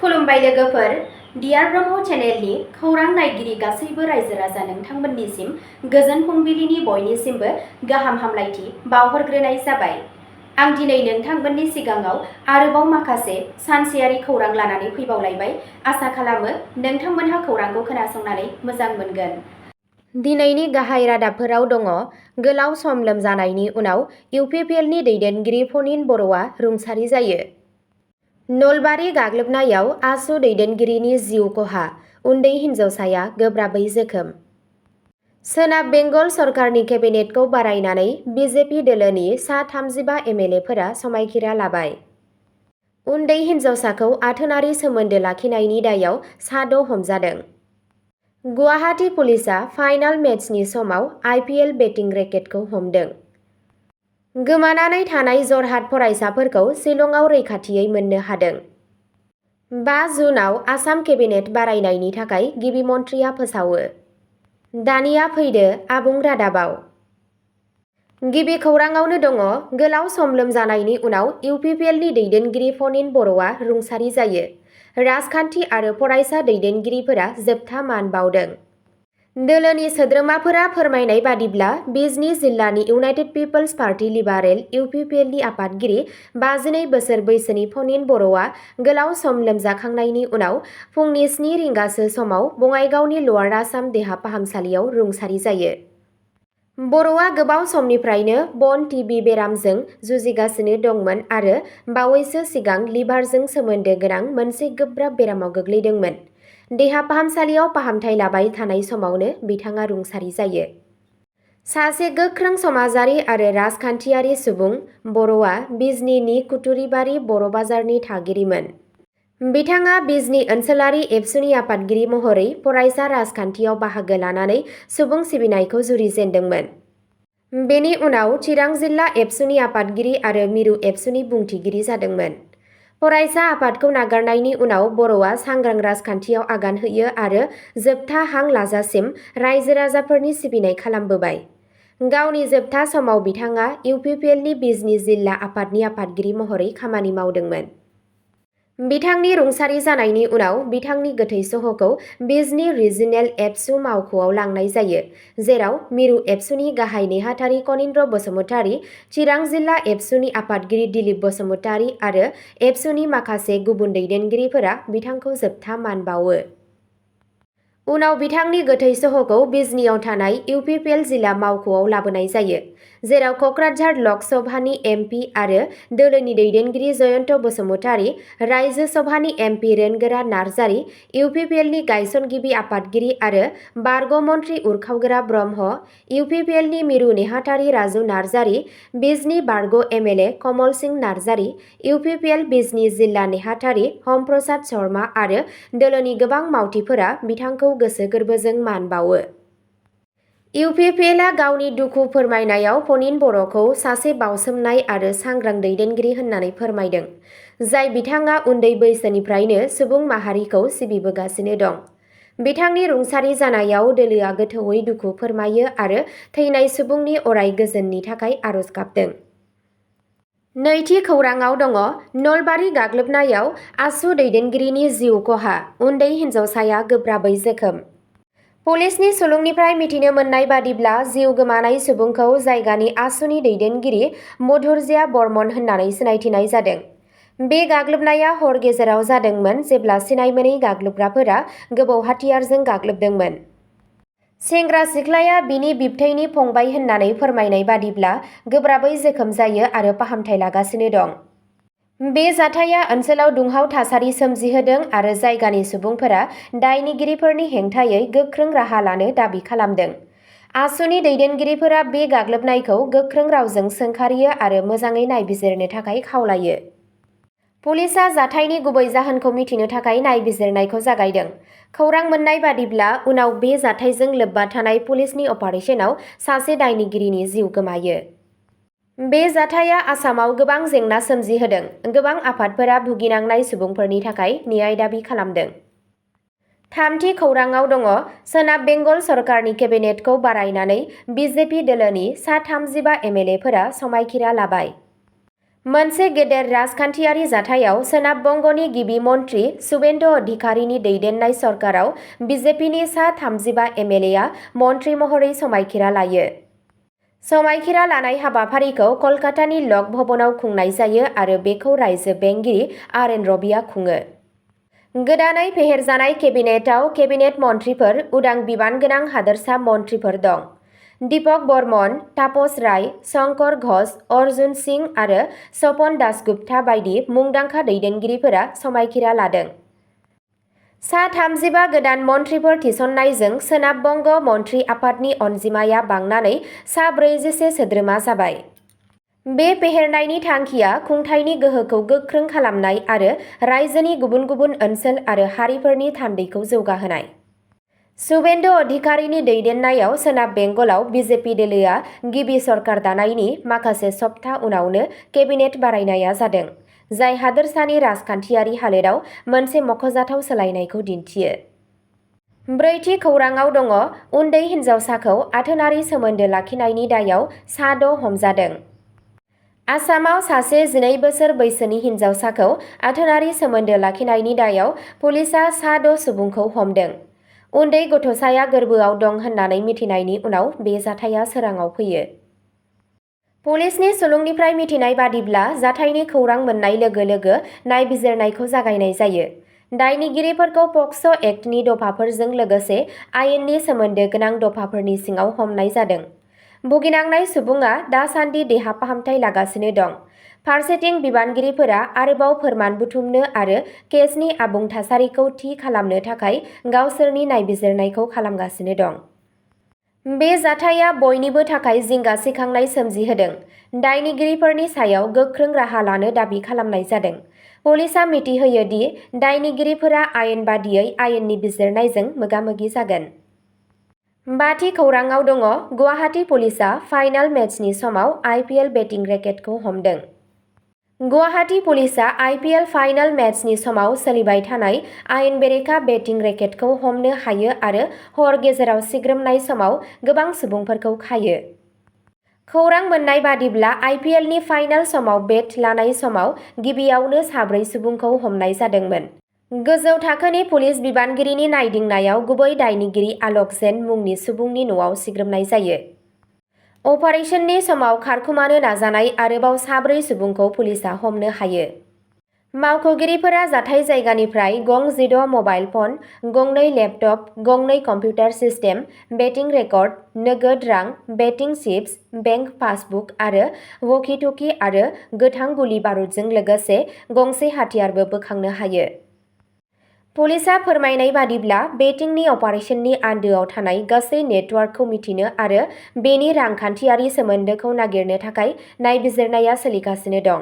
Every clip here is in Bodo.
खुलुमबाय लोगोफोर, डियार ब्रह्म चेनेलनि खौरां नायगिरि गासैबो रायजो राजा नोंथांमोननिसिम गोजोन फुंबिलिनि बयनिसिमबो गाहाम हामलायथि बावहरग्रोनाय जाबाय। आं दिनै नोंथांमोननि सिगाङाव आरोबाव माखासे सानसेयारि खौरां लानानै फैबावलायबाय। आसा खालामो नोंथांमोनहा खौरांखौ खोनासंनानै मोजां मोनगोन। दिनैनि गाहाय रादाबफोराव दङ। गोलाव सम लोमजानायनि उनाव इउपिपिएलनि दैदेनगिरि फनिन बर'आ रुंसारि जायो। नलबारि गाग्लोबनायाव आसु दैदेनगिरिनि जिउ खहा, उन्दै हिन्जावसाया गोब्राबै जोखोम। सोनाब बेंगल सरकारनि केबिनेटखौ बारायनानै बिजेपि दोलोनि सा 35 एमएलएफोरा समायखिरा लाबाय। उन्दै हिन्जावसाखौ आथोनारि सोमोन्दो लाखिनायनि दायाव सा 6 हमजादों। गुवाहाटी पुलिसआ फाइनाल मेचनि समाव आइपिएल बेटिं रेकेटखौ हमदों। गोमानानै थानाय जरहाट फरायसाफोरखौ शिलंआव रैखाथियै मोननो हादों। 5 जुनआव आसाम केबिनेट बारायनायनि थाखाय गिबि मन्थ्रिया फोसावो। दानिया फैदो आबुं रादाबाव। गिबि खौराङावनो दङ। गोलाव सम लोमजानायनि उनाव इउपिपिएलनि दैदेनगिरि फनिन बर'आ रुंसारि जायो। राजखान्थि आरो फरायसा दैदेनगिरिफोरा जोबथा मान बाउदों। दोलोनि सोद्रोमाफोरा फोरमायनाय बादिब्ला बिजनी जिल्लानि इउनाइटेड पिपल्स पार्टी लिबारेल इउपिपिएलनि आफादगिरि 52 बोसोर बैसोनि फनिन बर'आ गोलाव सम लोमजाखांनायनि उनाव फुंनि 7 रिंगासो समाव बङाइगावनि लवार आसाम देहा फाहामसालियाव रुंसारि जायो। बर'आ गोबाव समनिफ्रायनो बन टिबि बेरामजों जुजिगासिनो दंमोन आरो बावैसो सिगां लिभारजों सोमोन्दो गोनां मोनसे गोब्राब बेरामाव गोग्लैदोंमोन। देहा फाहामसालियाव फाहामथाय लाबाय थानाय समावनो बिथाङा रुंसारि जायो। सासे गोख्रों समाजारि आरो राजखान्थियारि सुबुं, बर'आ बिजनीनि कुटुरिबारि बर' बाजारनि थागिरिमोन। बिथाङा बिजनी ओनसोलारि एबसुनि आफादगिरि महरै फरायसा राजखान्थियाव बाहागो लानानै सुबुं सिबिनायखौ जुरिजेनदोंमोन। बेनि उनाव चिरां जिल्ला एबसुनि आफादगिरि आरो मिरु एबसुनि बुंथिगिरि जादोंमोन। फरायसा आफादखौ नागारनायनि उनाव बर'आ सांग्रां राजखान्थियाव आगान होयो आरो जोबथा हां लाजासिम रायजो राजाफोरनि सिबिनाय खालामबोबाय। गावनि जोबथा समाव बिथाङा इउपिपिएलनि बिजनी जिल्ला आफादनि आफादगिरि महरै खामानि मावदोंमोन। बिथांनि रुंसारि जानायनि उनाव बिथांनि गोथै सह'खौ बिजनी रिजिनेल एबसु मावख'आव लांनाय जायो, जेराव मिरु एबसुनि गाहाय नेहाथारि कनिन्द्र बसुमतारी, चिरां जिल्ला एबसुनि आफादगिरि दिलीप बसुमतारी आरो एबसुनि माखासे गुबुन दैदेनगिरिफोरा बिथांखौ जोबथा मान बावो। उनाव बिथांनि गोथै सह'खौ बिजनीआव थानाय इउपिपिएल जिल्ला मावख'आव लाबोनाय जायो, जेराव कक्राझार लक सभानि एमपि आरो दोलोनि दैदेनगिरि जयन्त बसुमतारी, रायजो सभानि एमपि रेनगोरा नार्जारी, इउपिपिएलनि गायसनगिरि आफादगिरि आरो बारग' मन्थ्रि उरखावगोरा ब्रह्म, इउपिपिएलनि मिरु नेहाथारि राजु नार्जारी, बिजनी बारग' एमएलए कमल सिंह नार्जारी, इउपिपिएल बिजनी जिल्ला नेहाथारि हम प्रसाद शर्मा आरो दोलोनि गोबां मावथिफोरा बिथांखौ गोसो गोरबोजों मान बावो। इउपिपिएलआ गावनि दुखु फोरमायनायाव फनिन बर'खौ सासे बावसोमनाय आरो सांग्रां दैदेनगिरि होननानै फोरमायदों, जाय बिथाङा उन्दै बैसोनिफ्रायनो सुबुं माहारिखौ सिबिबोगासिनो दं। बिथांनि रुंसारि जानायाव दोलोआ गोथौयै दुखु फोरमायो आरो थैनाय सुबुंनि अराय गोजोननि थाखाय आरज गाबदों। नैथि खौराङाव दङ। नलबारि गाग्लोबनायाव आसु दैदेनगिरिनि जिउ खहा, उन्दै हिन्जावसाया गोब्राबै जोखोम। पुलिसनि सुलुंनिफ्राय मिथिनो मोननाय बादिब्ला जिउ गोमानाय सुबुंखौ जायगानि आसुनि दैदेनगिरि मधुरजिया बर्मन होननानै सिनायथिनाय जादों। बे गाग्लोबनाया हर गेजेराव जादोंमोन जेब्ला सिनायमोनै गाग्लोबग्राफोरा गोबौ हाथियारजों गाग्लोबदोंमोन। सेंग्रा सिख्लाया बिनि बिबथैनि फंबाय होननानै फोरमायनाय बादिब्ला गोब्राबै जोखोम जायो आरो फाहामथाय लागासिनो दं। बे जाथाया ओनसोलाव दुंहाव थासारि सोमजिहोदों आरो जायगानि सुबुंफोरा दायनिगिरिफोरनि हेंथायै गोख्रों राहा लानो दाबि खालामदों। आसुनि दैदेनगिरिफोरा बे गाग्लोबनायखौ गोख्रों रावजों सोंखारियो आरो मोजाङै नायबिजिरनो थाखाय खावलायो। पुलिसआ जाथायनि गुबै जाहोनखौ मिथिनो थाखाय नायबिजिरनायखौ जागायदों। खौरां मोननाय बादिब्ला उनाव बे जाथायजों लोब्बा थानाय पुलिसनि अपारेशनाव सासे दायनिगिरिनि जिउ गोमायो। बे जाथाया आसामाव गोबां जेंना सोमजिहोदों। गोबां आफादफोरा भुगिनांनाय सुबुंफोरनि थाखाय न्याय दाबि खालामदों। थामथि खौराङाव दङ। सोनाब बेंगल सरकारनि केबिनेटखौ बारायनानै बिजेपि दोलोनि सा 35 एमएलएफोरा समायखिरा लाबाय। मोनसे गेदेर राजखान्थियारि जाथायाव सोनाब बंगनि गिबि मन्त्रि शुभेन्दु अधिकारीनि दैदेननाय सरकाराव बिजेपिनि सा 35 एमएलएआ मन्त्रि महरै समायखिरा लायो। समायखिरा लानाय हाबाफारिखौ कलकातानि लक भवनाव खुंनाय जायो आरो बेखौ रायजो बेंगिरि आर.एन. रबिआ खुङो। गोदानै फेहेरजानाय केबिनेटआव केबिनेट मन्थ्रिफोर, उदां बिबान गोनां हादोरसा मन्थ्रिफोर दं। दीपक बर्मन, तापस राय, शंकर घोष, अर्जुन सिंह आरो स्वपन दासगुप्ता बायदि मुंदांखा दैदेनगिरिफोरा समायखिरा लादों। सा 35 गोदान मन्थ्रिफोर थिसननायजों सोनाब बंग मन्थ्रि आफादनि अनजिमाया बांनानै सा 41 सोद्रोमा जाबाय। बे फेहेरनायनि थांखिया खुंथायनि गोहोखौ गोख्रों खालामनाय आरो रायजोनि गुबुन गुबुन ओनसोल आरो हारिफोरनि थान्दैखौ जौगाहोनाय। शुभेन्दु अधिकारीनि दैदेननायाव सोनाब बेंगलाव बिजेपि दोलोआ गिबि सरकार दानायनि माखासे सप्ता उनावनो केबिनेट बारायनाया जादों, जाय हादोरसानि राजखान्थियारि हालोदाव मोनसे मख'जाथाव सोलायनायखौ दिन्थियो। ब्रैथि खौराङाव दङ उन्दै हिन्जावसाखौ आथोनारि सोमोन्दो लाखिनायनि दायाव सा 6 हमजादों। आसामाव सासे 12 बोसोर बैसोनि हिन्जावसाखौ आथोनारि सोमोन्दो लाखिनायनि दायाव पुलिसआ सा 6 सुबुंखौ हमदों। उन्दै गथ'साया गोर्बोआव दं होननानै मिथिनायनि उनाव बे जाथाया सोराङाव फैयो। पुलिसनि सुलुंनिफ्राय मिथिनाय बादिब्ला जाथायनि खौरां मोननाय लोगो लोगो नायबिजिरनायखौ जागायनाय जायो। दायनिगिरिफोरखौ पक्स' एक्टनि दफाफोरजों लोगोसे आयेननि सोमोन्दो गोनां दफाफोरनि सिङाव हमनाय जादों। भुगिनांनाय सुबुङा दासान्दि देहा फाहामथाय लागासिनो दं। फारसेथिं बिबानगिरिफोरा आरोबाव फोरमान बुथुमनो आरो केसनि आबुं थासारिखौ थि खालामनो थाखाय गावसोरनि नायबिजिरनायखौ खालामगासिनो दं। बे जाथाया बयनिबो थाखाय जिंगा सिखांनाय सोमजिहोदों। दायनिगिरिफोरनि सायाव गोख्रों राहा लानो दाबि खालामनाय जादों। पुलिसआ मिथिहोयो दि दायनिगिरिफोरा आयेन बादियै आयेननि बिजिरनायजों मोगा-मोगि जागोन। बाथि खौराङाव दङ गुवाहाटी पुलिसआ फाइनाल मेचनि समाव आइपिएल बेटिं रेकेटखौ हमदों। गुवाहाटी पुलिसआ आइपिएल फाइनाल मेचनि समाव सोलिबाय थानाय आयेन बेरेखा बेटिं रेकेटखौ हमनो हायो आरो हर गेजेराव सिग्रोमनाय समाव गोबां सुबुंफोरखौ खायो। खौरां मोन्नाय बादिब्ला आइपिएलनि फाइनाल समाव बेट लानाय समाव गिबियावनो सा 4 सुबुंखौ हमनाय जादोंमोन। गोजौ थाखोनि पुलिस बिबानगिरिनि नायदिंनायाव गुबै दायनिगिरि आलक जैन मुंनि सुबुंनि न'आव सिग्रोमनाय जायो। अपारेशननि समाव खारखुमानो नाजानाय आरोबाव सा 4 सुबुंखौ पुलिसआ हमनो हायो। मावख'गिरिफोरा जाथाय जायगानिफ्राय गं 16 मबाइल फन, गंनै लेपटप, गंनै कम्पिउटार सिस्टेम, बेटिं रेकर्ड, नोगोद रां, बेटिं चिप्स, बेंक पासबुक आरो वकी-टकी आरो गोथां गुलि बारुदजों लोगोसे गंसे हाथियारबो बोखांनो हायो। पुलिसआ फोरमायनाय बादिब्ला बेटिंनि अपारेशननि आन्दोआव थानाय गासै नेटवार्कखौ मिथिनो आरो बेनि रांखान्थियारि सोमोन्दोखौ नागिरनो थाखाय नायबिजिरनाया सोलिगासिनो दं।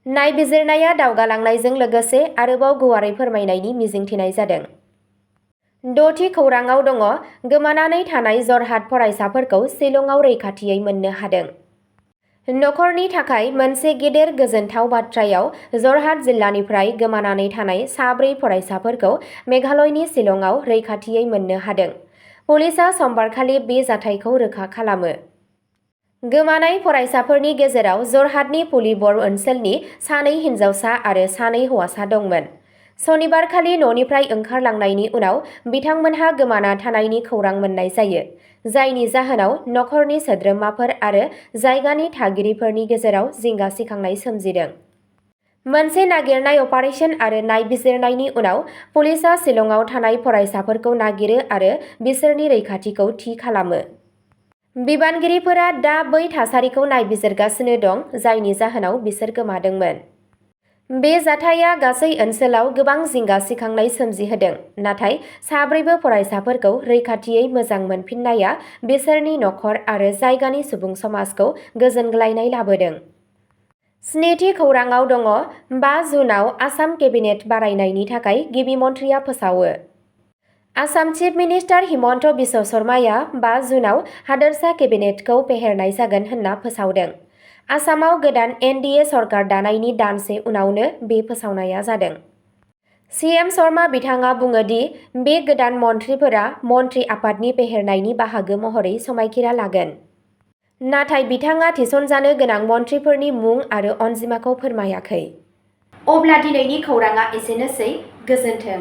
नायबिजिरनाया दावगालांनायजों लोगोसे आरोबाव गुवारै फोरमायनायनि मिजिंथिनाय जादों। द'थि खौराङाव दङ गोमानानै थानाय जरहाट फरायसाफोरखौ शिलंआव रैखाथियै मोननो हादों। नखरनि थाखाय मोनसे गेदेर गोजोनथाव बाथ्रायाव जरहाट जिल्लानिफ्राय गोमानानै थानाय सा 4 फरायसाफोरखौ मेघालयनि शिलंआव रैखाथियै मोननो हादों। पुलिसआ समबारखालि बे जाथायखौ रोखा खालामो। गोमानाय फरायसाफोरनि गेजेराव जरहाटनि पुलिबर ओनसोलनि 2 हिन्जावसा आरो 2 हौवासा दंमोन। सनिबारखालि न'निफ्राय ओंखारलांनायनि उनाव बिथांमोनहा गोमाना थानायनि खौरां मोन्नाय जायो, जायनि जाहोनाव नखरनि सोद्रोमाफोर आरो जायगानि थागिरिफोरनि गेजेराव जिंगा सिखांनाय सोमजिदों। मोनसे नागिरनाय अपारेशन आरो नायबिजिरनायनि उनाव पुलिसआ शिलंआव थानाय फरायसाफोरखौ नागिरो आरो बिसोरनि रैखाथिखौ थि खालामो। बिबानगिरिफोरा दा बै थासारिखौ नायबिजिरगासिनो दं जायनि जाहोनाव बिसोर गोमादोंमोन। बे जाथाया गासै ओनसोलाव गोबां जिंगा सिखांनाय सोमजिहोदों, नाथाय सा 4 फरायसाफोरखौ रैखाथियै मोजां मोनफिननाया बिसोरनि नखर आरो जायगानि सुबुं समाजखौ गोजोनग्लायनाय लाबोदों। स्निथि खौराङाव दङ 5 जुनआव आसाम केबिनेट बारायनायनि थाखाय गिबि मन्थ्रिया फोसावो। आसाम चिफ मिनिस्टार हिमन्त बिश्व शर्माया 5 जुनआव हादोरसा केबिनेटखौ फेहेरनाय जागोन होनना फोसावदों। आसामाव गोदान एनडिए सरकार दानायनि दानसे उनावनो बे फोसावनाया जादों। सीएम शर्मा बिथाङा बुङो दि बे गोदान मन्थ्रिफोरा मन्थ्रि आफादनि फेहेरनायनि बाहागो महरै समायखिरा लागोन। नाथाय बिथाङा थिसनजानो गोनां मन्थ्रिफोरनि मुं आरो अनजिमाखौ फोरमायाखै। अब्ला दिनैनि खौराङा एसेनोसै। गोजोन्थों।